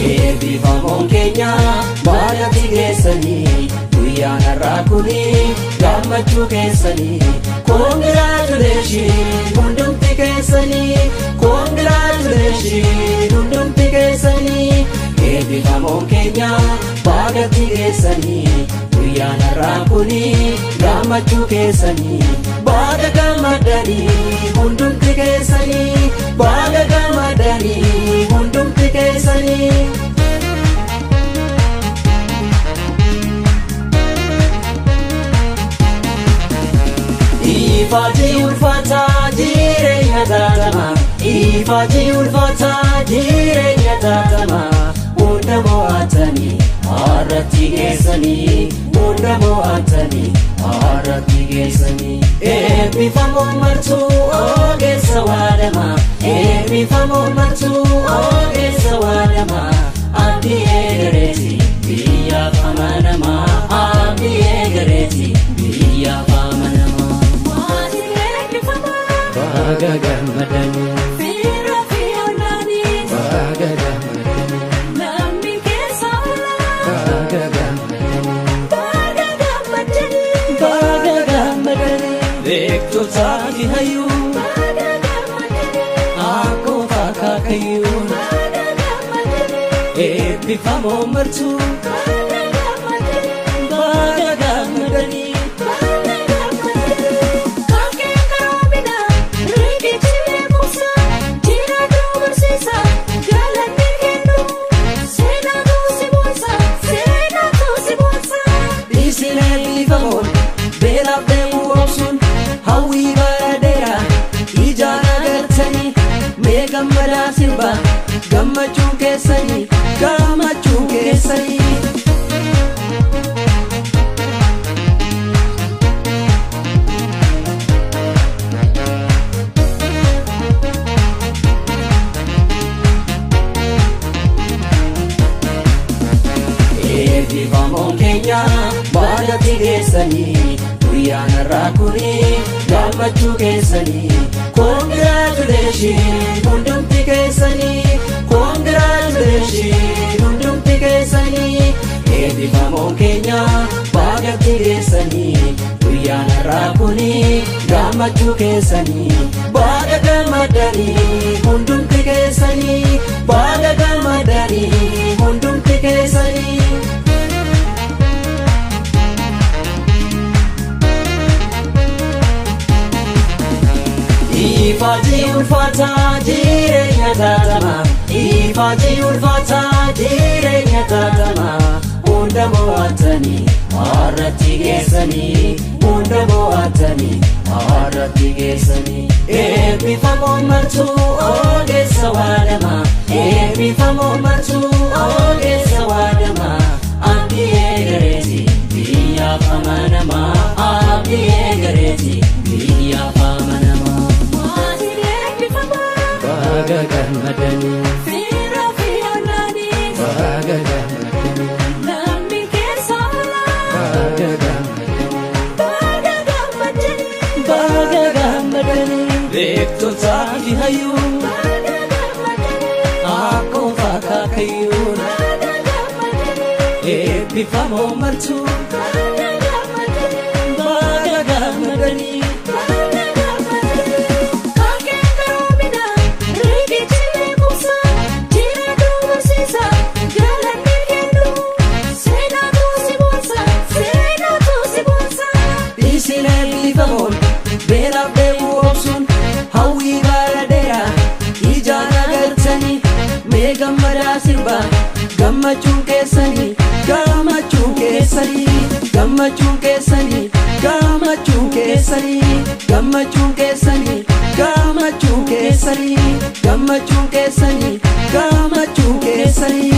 Eebbifamoon keenya baagatti geessanii guyyaan har'aa kuni gammachuu keessanii. Congratulations hundumti keessanii, congratulations hundumti keessanii. Eebbifamoon keenya baagatti geessanii guyyaan har'aa kuni gammachuu keessanii. Baga gammadanii hundumti keessanii, baga gammadanii hundumti keessanii. Ifaati ulfaataa jireenya taatama, ifaati ulfaataa jireenya taatama. Hunda mo'atanii har'atti geessanii, hunda mo'atanii har'atti geessanii. Eebbifamoon martuu ogeessa waadama, eebbifamoon martuu ogeessa waadama. Abdii eegareeti biyyaaf amanama, abdii eegareeti biyyaaf amanama. Baga gammadanii, Fira fi ollaanii, baga gammadanii, lammii keessa olaa, baga gammadanii, baga gammadanii, baga gammadanii. Beektotaa fi hayyuu, baga gammadanii, akkoof akaakayyuu, baga gammadanii, eebbifamoo martuu, baga gammadanii, baga gammadanii. Baga gammadanii. Kalqeen karoomina, riqichi beekumsa, jiraatu barsiisa, galanni kennu, seenaatu si boonsa, seenaatu si boonsa. Isin eebbifamoon beelaaf deemuu obsuun hawwii bara dheeraa ijaan agartanii. Mee gammadaa sirbaa gammachuun keessanii, gammachuun keessanii. Eebbifamoon keenya baagatti geessanii guyyaan har'aa kuni gammachuu keessanii. Congratulations hundumti keessanii, congratulations hundumti keessanii. Eebbifamoon keenya baagatti geessanii guyyaan har'aa kuni gammachuu keessanii. Baga gammadanii hundumti keessanii, baga gammadanii hundumti keessanii. Ifaati ulfaataa jireenya taatama, ifaati ulfaataa jireenya taatama. Hunda mo'atanii har'atti geessanii, hunda mo'atanii har'atti geessanii. Eebbifamoon martuu ogeessa waadama, eebbifamoon martuu ogeessa waadama. Abdii eegareeti biyyaaf amanama, abdii eegareeti biyyaaf amanama. Maatiin eebbifamaa, Baga gammadanii, fira fi ollaanii, baga gammadanii, lammii keessa olaa, baga gammadanii, baga gammadanii, baga gammadanii. Beektotaa fi hayyuu, baga gammadanii, akkoof akaakayyuu, baga gammadanii, eebbifamoo martuu, baga gammadanii, baga gammadanii. Baga gammadanii. Kalqeen karoomina, riqichi beekumsa, jiraatu barsiisa, galanni kennu, seenaatu si boonsa, seenaatu si boonsa. Isin eebbifamoon beelaaf deemuu obsuun hawwii bara dheeraa ijaan agartanii. Mee gammadaa sirbaa gammachuun keessanii, gammachuun keessanii, gammachuun keessanii, gammachuun keessanii, gammachuun keessanii, gammachuun keessanii, gammachuun keessanii, gammachuun keessanii.